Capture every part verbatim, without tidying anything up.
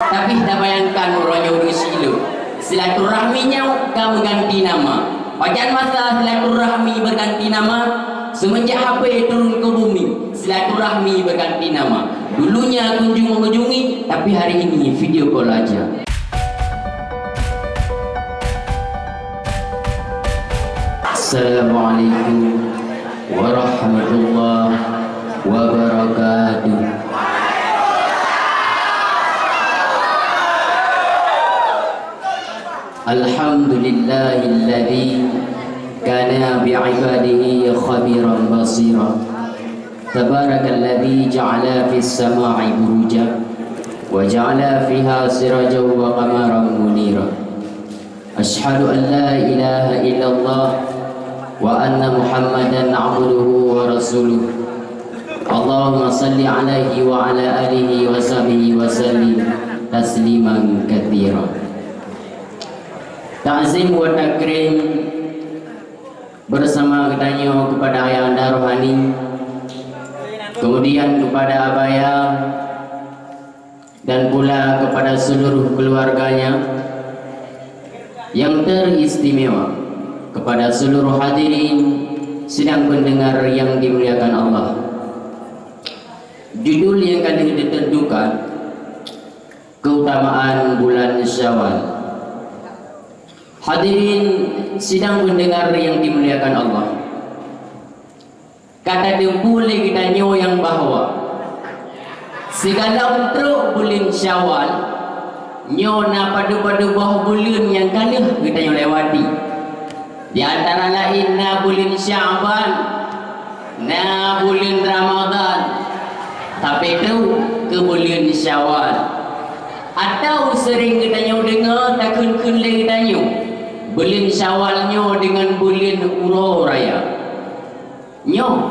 Tapi tabayangkan uroe nyoe ureuëng Siloam, silaturahmi nyoe ka meuganti nama. Pajan masa silaturahmi berganti nama? Semenjak H P turun ke bumi, silaturahmi berganti nama. Dulunya kunjung mengunjungi, tapi hari ini video call aja. Assalamualaikum warahmatullahi wabarakatuh. Alhamdulillahilladzi kana bi'ibadihi khabiran basira. Tabarakalladzi ja'ala fis sama'i buruja wa ja'ala fiha sirajan wa qamaran munira. Asyhadu an la ilaha illallah wa anna Muhammadan abduhu wa rasuluh. Allahumma salli alaihi wa ala alihi wa sahbihi wa sallim tasliman katsira. Ta'zim wa takrim bersama geutanyoe kepada ayahanda rohani, kemudian kepada abaya, dan pula kepada seluruh keluarganya, yang teristimewa kepada seluruh hadirin sidang pendengar yang dimuliakan Allah. Judul yang ka ditentukan, keutamaan bulan Syawal. Hadirin sidang pendengar yang dimuliakan Allah, ka tateupeue lé geutanyoe nyang bahwa sigohlom trok buleuen Syawal, nyoe na padub-padub boh buleuen nyang ka lheueh geutanyoe lewati. Di antara laén na buleuen Sya'ban, na buleuen Ramadhan, sampoe trok keu buleuen Syawal. Atawa seuréng geutanyoe deungoe takheun-kheun lé geutanyoe, buleuen Syawal nyoe deungon buleuen uroe raya. Nyoe,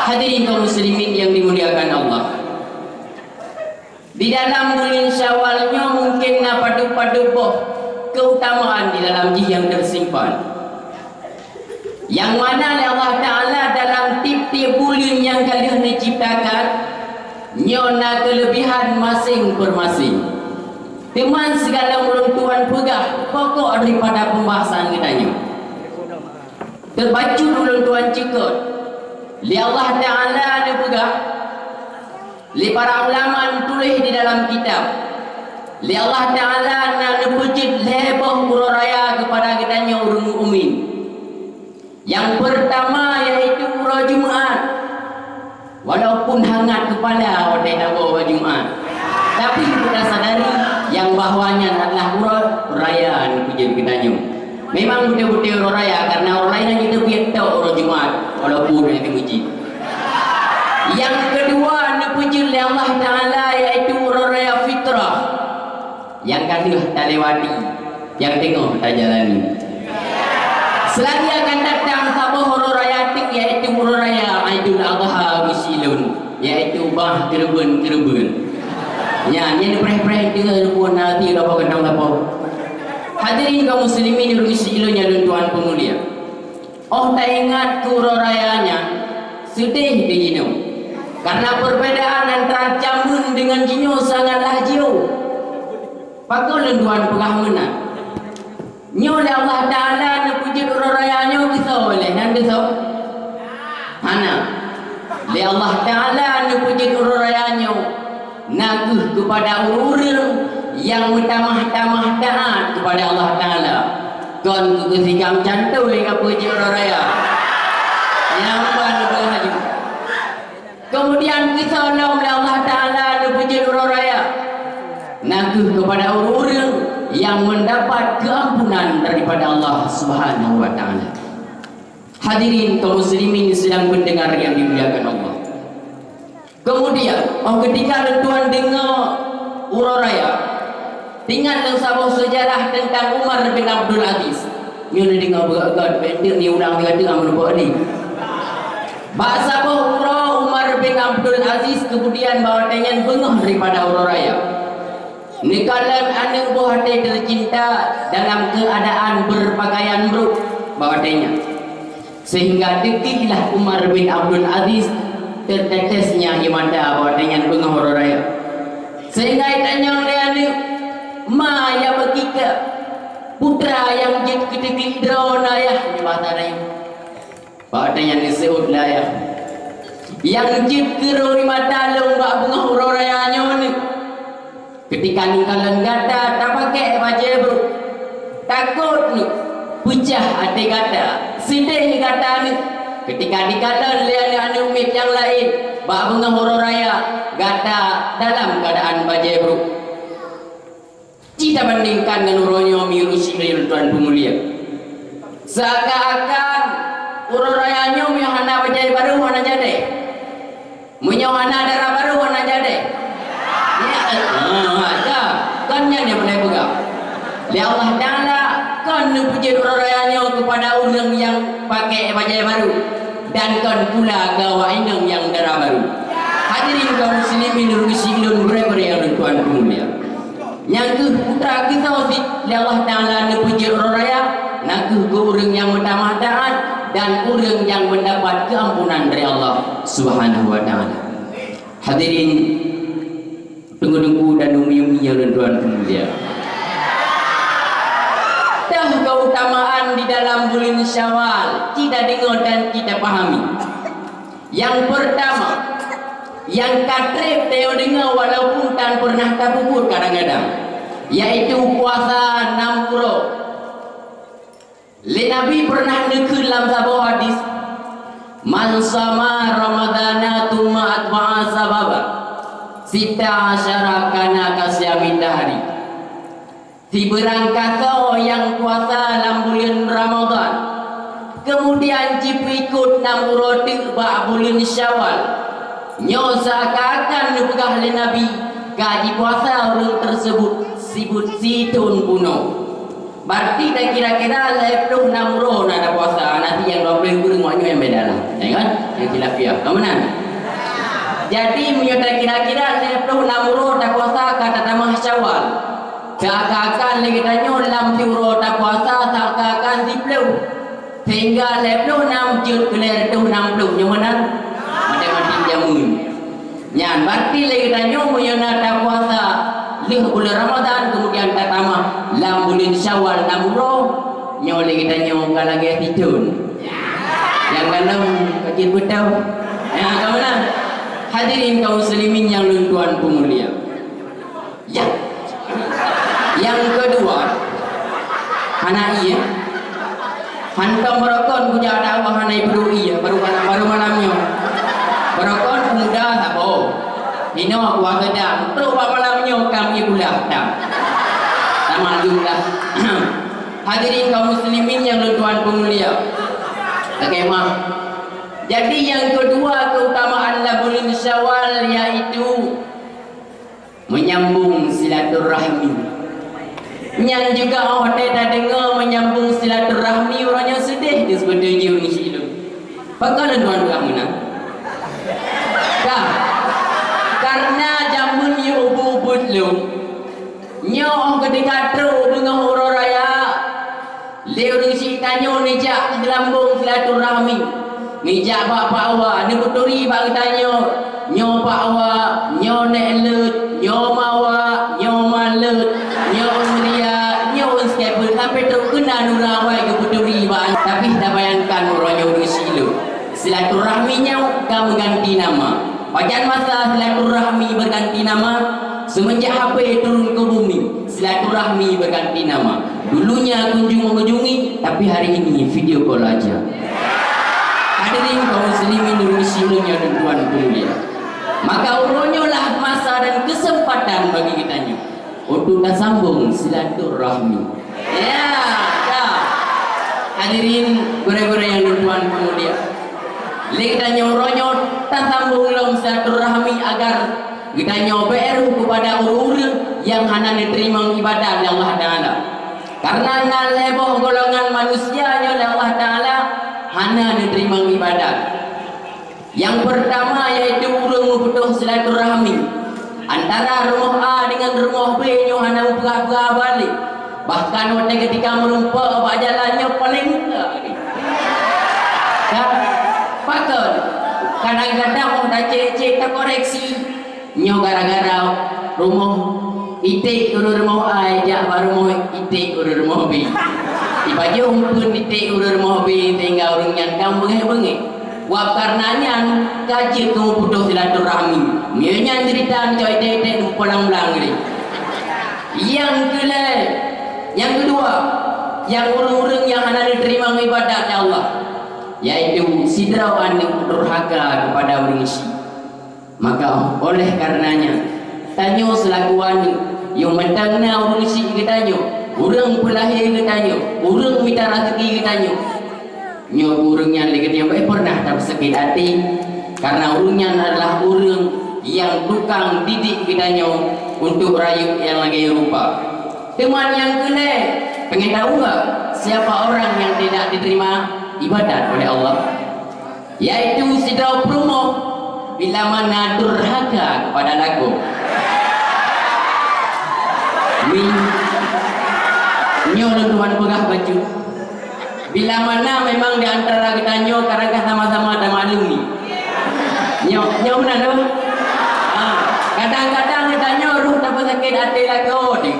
hadirin kaum muslimin yang dimuliakan Allah, di dalam buleuen Syawal nyoe mungken na padub-padub boh keutamaan di dalam jih nyang teusimpan. Nyang mana lé Allah Ta'ala dalam tieb-tieb buleuen nyang ka lheueh neuciptakan, nyoe na keuleubihan maséng-peumaséng. Teuma sigohlom ulôn tuan peugah pokok daripada pembahasan geutanyoe. Teubacut ulôn tuan cukot, lé Allah Ta'ala neupeugah, lé para ulama neutuléh di dalam kitab, lé Allah Ta'ala na neupeujeuet lhée boh uroe raya keupada geutanyoe ureuëng mukmin. Nyang peurtama yaitu uroe Jumat. Walaupun hangat keupala watée tawoe bak Jumat, tapi tasadari nyang bahwa nyan adalah uroe raya neupeujeuet geutanyoe. Memang beutôi-beutôi uroe raya, karena uroe laén hana teubiet tok uroe Jumat, walaupun hana teupuji. Nyang keudua neupeujeuet lé Allah Ta'ala yaitu uroe raya fitrah. Nyang ka lheueh talewati, nyang teungoh tajalani. Seulagi akan datang saboh uroe raya teuk, yaitu uroe raya Aidul Adha geusilon, yaitu bah keureubeuen-keureubeuen. Nyan, nyan preh-preh teungoh reupon hati lopok kantong lapor. Hadirin kaum muslimin ureuëng silon nyang lôn tuan peumulia. Óh taingat keu uroe raya nyan, seudeh teuh jinoe. Karena perbedaan antara jameun deungon jinoe sangatlah jiôh. Pakon lôn tuan peugah meunan? Nyoe lé Allah Ta'ala neupeujeuet uroe raya nyoe keusoe lé, nan keusoe? Hana. Lé Allah Ta'ala neupeujeuet uroe raya nyoe na kheueh keupada ureuëng-ureuëng nyang meutamah-tamah taát keupada Allah Ta'ala. Kon keu sikam cantôi ka peujeuet uroe raya. Nyang ban uroe laju. Keumudian keusoe lom lé Allah Ta'ala neupeujeuet uroe raya na kheueh keupada ureuëng-ureuëng nyang meudapat keuampunan daripada Allah Subhanahu wa Ta'ala. Hadirin kaum muslimin sidang pendengar yang dimuliakan Allah. Keumudian, óh keutika lôn tuan deungoe uroe raya, teuingat lôn saboh seujarah teuntang Umar bin Abdul Aziz. Nyoe neudeungoe beugöt-göt, bèk teuk niulang sigoe teuk, ameun bak di. Bak saboh uroe Umar bin Abdul Aziz keumudian bak watèe nyan beungoh daripada uroe raya. Neukalon aneuk boh até teucinta dalam keuadaan beupakaian brôk bak watèe nyan. Sehingga teukilah Umar bin Abdul Aziz teutetesnya ie mata bak watèe nyan beungoh uroe raya. Sehingga itanyong lé aneuk, "Ma ya bakika, putra nyang jeuet keu teuklik droe na yah?" Nibak tanyoe. Bak watée nyan geuseuôt lé ayah, "Nyang jeuet keu rhot mata lôn bak beungoh uroe raya nyoe neuh. Keutika neukalon gata tapakée bajée brôk, takot neuh peucah até gata, seudeh gata neuh. Keutika dikalon lé aneuk-aneuk miet nyang laén bak beungoh uroe raya, gata dalam keuadaan bajée brôk." Ci tabandingkan ngon uroe nyoe, meunyoe ureuëng syiek lôn tuan peumulia. Seakan-akan uroe raya nyoe meunyoe hana bajée barô hana jadi. Meunyoe hana dara barô hana jadi. Ya, ah, ya. Kon nyan nyang beuna peugah. Lé Allah Taala kon neupeujeuet uroe raya nyoe keupada ureuëng nyang pakée bajée barô dan kon pula keu awak inong nyang dara barô. Hadirin kaum muslimin, ureuëng syiek lôn, gurée-gurée nyang lôn tuan peumulia. Nyang kheueh putra geutanyoe cit lé Allah Taala neupeujeuet uroe raya, na kheueh keu ureuëng nyang meutamah taát dan ureuëng nyang meudapat keuampunan dari Allah Subhanahu wa Taala. Hadirin, teungku-teungku dan umi-umi nyang lôn tuan peumulia. Toh keutamaan di dalam buleuen Syawal, ci tadeungoe dan ci tapahami. Nyang peurtama, nyang ka treb tanyoe deungoe walaupun tan pernah tapeubuet kadang-kadang, yaitu puasa nam uroe. Lé Nabi pernah neukheun lam saboh hadis, "Man shama Ramadhana tsumma atba'a sababa, sitta asyara kana kasiyami dahri." Sibeurangkasoe nyang puasa lam buleuen Ramadhan, keumudian jipeuikot nam uroe teuk bak buleuen Syawal, nyoe seakan-akan neupeugah lé Nabi, ka jipuasa ureuëng teuseubut sibut sithon bunoe. Berarti takira-kira lhée ploh nam uroe na tapuasa, na si nyang dua ploh ureuëng awak nyoe nyang beda lah. Ya kan? Nyang khilafiyah. Ka meunan? Jadi, meunyoe takira-kira lhée ploh nam uroe tapuasa ka tatamah Syawal. Seakan-akan lé geutanyoe lam siuroe tapuasa seakan-akan siploh, sehingga lhée ploh nam jeuet keu lhée reutôh nam ploh, nyoe meunan matematik jameun. Nyan, berarti lé geutanyoe meunyoe na tapuasa lheueh buleuen Ramadhan, keumudian tatamah lam buleuen Syawal nam uroe, nyoe lé geutanyoe ka lagée sithon. Nyang galom ka jeuet beutôi. Nyan, ka meunan. Hadirin kaum muslimin nyang lôn tuan peumulia. Ya. Nyang keudua, hana ié. Hantom barokon kujak dakwah hana ipeuduek ié, baru malam, baru malam nyoe. Barokon peumuda saboh. Inoe kuasa dang, trok bak malam nyoe kam ié kulah dang. Tamaklumlah. Hadirin kaum muslimin nyang lôn tuan peumulia. Oke, maaf. Jadi nyang keudua keutamaan lam buleuen Syawal yaitu menyambung silaturahmi. Nyan juga óh watée tadeungoe menyambung silaturahmi, uroe nyoe seudeh deuh seubeutôi jih ureuëng syiek lôn. Pakon lôn tuan peugah meunan? Ka, kareuna jameun nyoe ubit-ubit lom, nyoe óh geutika trok beungoh uroe raya, lé ureuëng syiek tanyoe neujak geulambong silaturahmi, neujak bak Pak Wa, neupeuturi bak geutanyoe, nyoe Pak Wa, nyoe Nek Leut, nyoe Ma Wa, nyoe Ma Leut, nyoe Ôn Ria, nyoe Ôn Skepet, sampai trok keu na nura awai geupeuturi bak. Tapi tabayangkan uroe nyoe ureuëng syiek lôn, silaturahmi nyoe ka meuganti nama. Pajan masa silaturahmi berganti nama? Semenjak H P turun ke bumi, silaturahmi berganti nama. Dulunya kunjung mengunjungi, tapi hari ini video call aja. Hadirin kaum muslimin dan muslimat yang tuan pemulia. Maka uroe nyoe lah masa dan kesempatan bagi kita nyoe untuk tasambong silaturahmi. Ya, ya. Hadirin gurée-gurée yang tuan pemulia. Lé geutanyoe uroe nyoe tasambong lom silaturahmi agar geutanyoe beuéh ruh keupada ureuëng-ureuëng nyang hana neuteurimong ibadat lé Allah Taala. Kareuna na lhée boh golongan manusia nyoe lé Allah Taala hana neuteurimong ibadat. Nyang peurtama yaitu ureuëng meuputoh silaturahmi antara rumoh A deungon rumoh B nyoe hana meupeugah-peugah haba lé. Bahkan watée geutika meurumpok bak jalan nyoe paleng muka. Ka, pakon? Kadang-kadang óh tacék-cék takoreksi, nyoe gara-gara Rumoh iték ureuëng rumoh A jak bak rumoh iték ureuëng rumoh B. Ipajoh umpeuen iték ureuëng rumoh B sehingga ureuëng nyan ka beungéh-beungéh. Wab kareuna nyan ka jeuet keu meuputôh silaturahmi. Meunyoe nyan ceurita neucok iték-iték neupeulang-blang lé. Nyang keulhèe, nyang keudua, nyang ureuëng-ureuëng nyang hana neuteurimong iébadat Allah, yaitu sidroe aneuëk durhaka keupada ureuëng syiek. Maka oleh kareuna nyan, tanyoe seulaku aneuëk, nyang mantong na ureuëng syiek geutanyoe, ureuëng peulahé geutanyoe, ureuëng mita raseuki geutanyoe, nyoe ureuëng nyan lé geutanyoe bèk pernah tapeusakét até, kareuna ureuëng nyan adalah ureuëng nyang tukang didik geutanyoe untuk rayeuk nyang lagèe rupa. Teuma nyang keulhèe, peungéh tahu nggak siapa orang yang tidak diterima ibadat oleh Allah? Yaitu sidroe peurumoh bila mana durhaka keupada lakoe. Min, nyoe lôn tuan peugah bacut. Bila mana memang di antara geutanyoe kadang ka sama-sama tamaklumi. Nyoe, nyoe meunan apa? Ha, kadang-kadang geutanyoe roh tapeusakét até lakoe deh.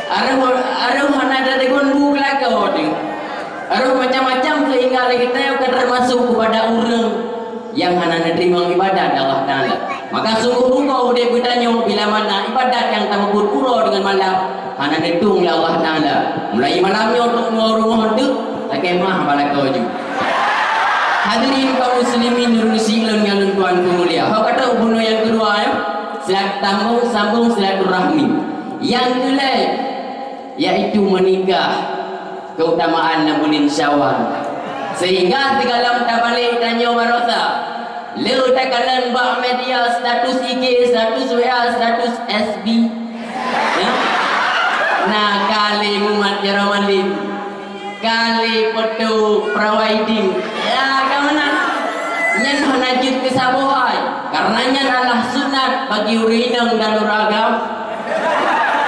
Areuh, areuh hana tadeungon bu keu lakoe deh. Areuh macam-macam sehingga lé geutanyoe ka teumasok keupada ureuëng nyang hana neuteurimong ibadat Allah Taala. Maka sungguh rugoe udép geutanyoe bila mana ibadat nyang tapeubuet uroe deungon malam hana neutueng lé Allah Taala. Mulai malam nyoe trok rumoh-rumoh teuk, lakèe meu'ah bak lakoe ju. Hadirin kaum muslimin ureuëng syiek lôn nyang lôn tuan peumulia. Ho ka trok bunoe nyang keudua nyoe, silat-, sambung-sambung silaturahmi. Nyang keulhèe, yaitu meunikah. Keutamaan lam buleuen Syawal. Sehingga sigohlom tabalek tanyoe baroesa, le takalon bak media status I G, status W A, status F B. Ya? Na ka lé mumat jaroe malem, ka lé foto pre-wedding. Ya, ka meunan. Nyan hana jeuet keu saboh hai, kareuna nyan adalah sunat bagi ureuëng inong dan ureuëng agam.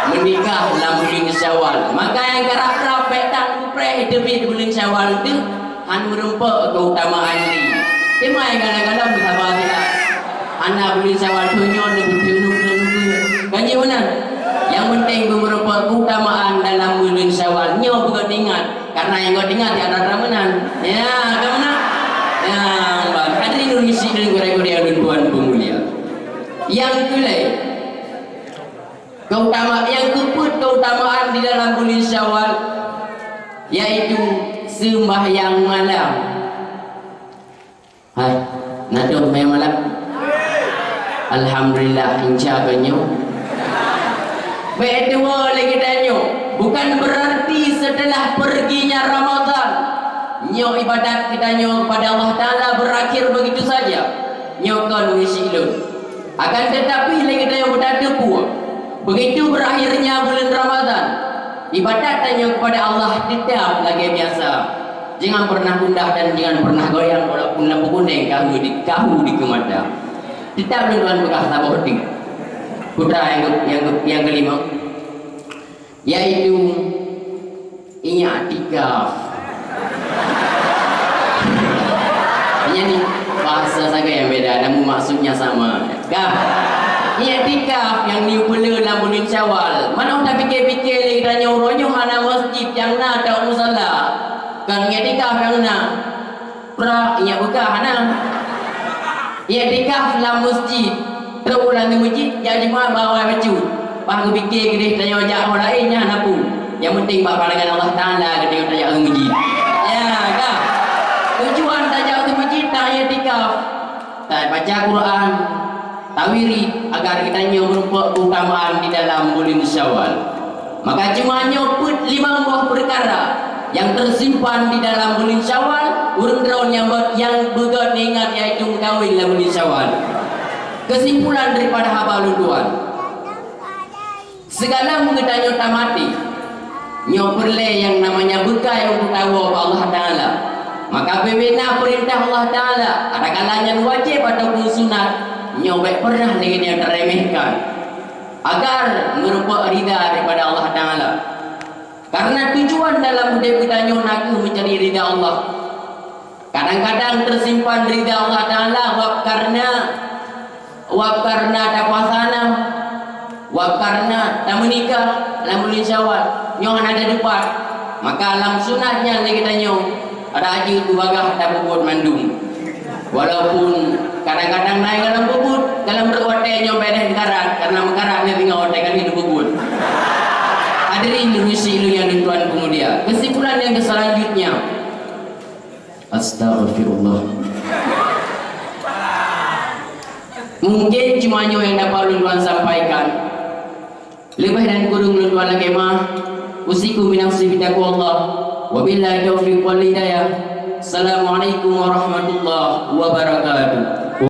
Meunikah lam buleuen Syawal. Maka nyang karab-karab bèk that mupreh teubiet buleuen Syawal teuh, han meurumpok keutamaan jih. Teuma nyang galak-galak meusaba siat. Hana buleuen Syawal teuh nyoe neubeuteungeut-neubeuteungeut. Kan jih meunan? Nyang penting beumeurumpok keutamaan dalam buleuen Syawal. Nyoe beugöt ingat. Kareuna nyang göt ingat di antara meunan. Ya, ka meunan. Ya, hadirin ureuëng syiek dan gurée-gurée nyang lôn tuan peumulia. Nyang keulhèe, keutama-, nyang keupeuet keutamaan di dalam buleuen Syawal, yaitu seumbahyang malam. Hai, na dong seumbahyang malam? Alhamdulillah, insya Allah nyoe. Bèk tuwoe lé geutanyoe, bukan berarti setelah perginya Ramadan, nyoe ibadat geutanyoe kepada Allah Taala berakhir begitu saja. Nyoe kon misi lôn. Akan tetapi, lé geutanyoe beutateupeue, begitu berakhirnya bulan Ramadan, ibadat tanyoe kepada Allah tetap lagèe biasa. Jangan pernah gundah dan jangan pernah goyang walaupun lampu kunéng ka hu di, ka hu di keumata. Tetap lôn tuan peugah saboh teuk. Putra nyang ke-, nyang ke-, nyang kelima. Yaitu i'tikaf. Nyan bahasa sagai nyang beda, namun maksudnya sama. Kah? I'tikaf nyang neupeuleue lam buleuen Syawal. Manoe tapike-pike lé tanyoe uroe nyoe hana masjid nyang na atau musala. Kon i'tikaf nyang na. Pra, ingat buka hana. Iktikaf lam masjid. Trok u lam masjid, jak Jumat bak awai bacut. Bah geupike keudeh tanyoe jak ho laén nyan hana peue. Nyang penting bak pandangan Allah Taala geutanyoe tajak u masjid. Ya, ka. Tujuan tajak u masjid, taiktikaf. Tabaca Quran, tawirid, agar geutanyoe meurumpok keutamaan di dalam buleuen Syawal. Maka cuma nyoe peuet limong boh peukara nyang teusimpan di dalam buleuen Syawal, ureuëng droe nyang beu-, nyang beugöt neuingat, yaitu meukawen lam buleuen Syawal. Keusimpulan daripada haba ulôn tuan, sigohlom geutanyoe tamaté, nyoe peureulée nyang namanya beukai untuk tawoe bak Allah Taala. Maka bubena peurintah Allah Taala, adakala nyan wajéb ataupun sunat, nyoe bék pernah lagée nyan taremehkan. Agar meurumpok rida daripada Allah Taala. Karena tujuan dalam udeb geutanyoe nakeuh meucari rida Allah. Kadang-kadang teusimpan rida Allah Taala wab karena, wab karena tapuasa na. Sebab karena tameunikah lam buleuen Syawal, nyoe hana tatupat. Maka lam sunat nyan lé geutanyoe, rajin beubagaih tapeubuet mandum. Walaupun kadang-kadang na nyang galom peubuet, galom rot watèe nyoe bèk deh meukarat, karena meukarat nyan tinggai watèe ka lheueh neupeubuet. Hadirin, meunyoe si ulôn nyang lôn tuan peumulia, kesimpulan nyang selanjutnya, Astaghfirullah. Mungkin cuma nyoe nyang dapat ulôn tuan sampaikan. Leubeh dan kureueng ulôn tuan lakèe meu'ah. Usikum binafsi bitaqwallah. Wabillahi taufiq wal hidayah. Assalamualaikum warahmatullahi wabarakatuh.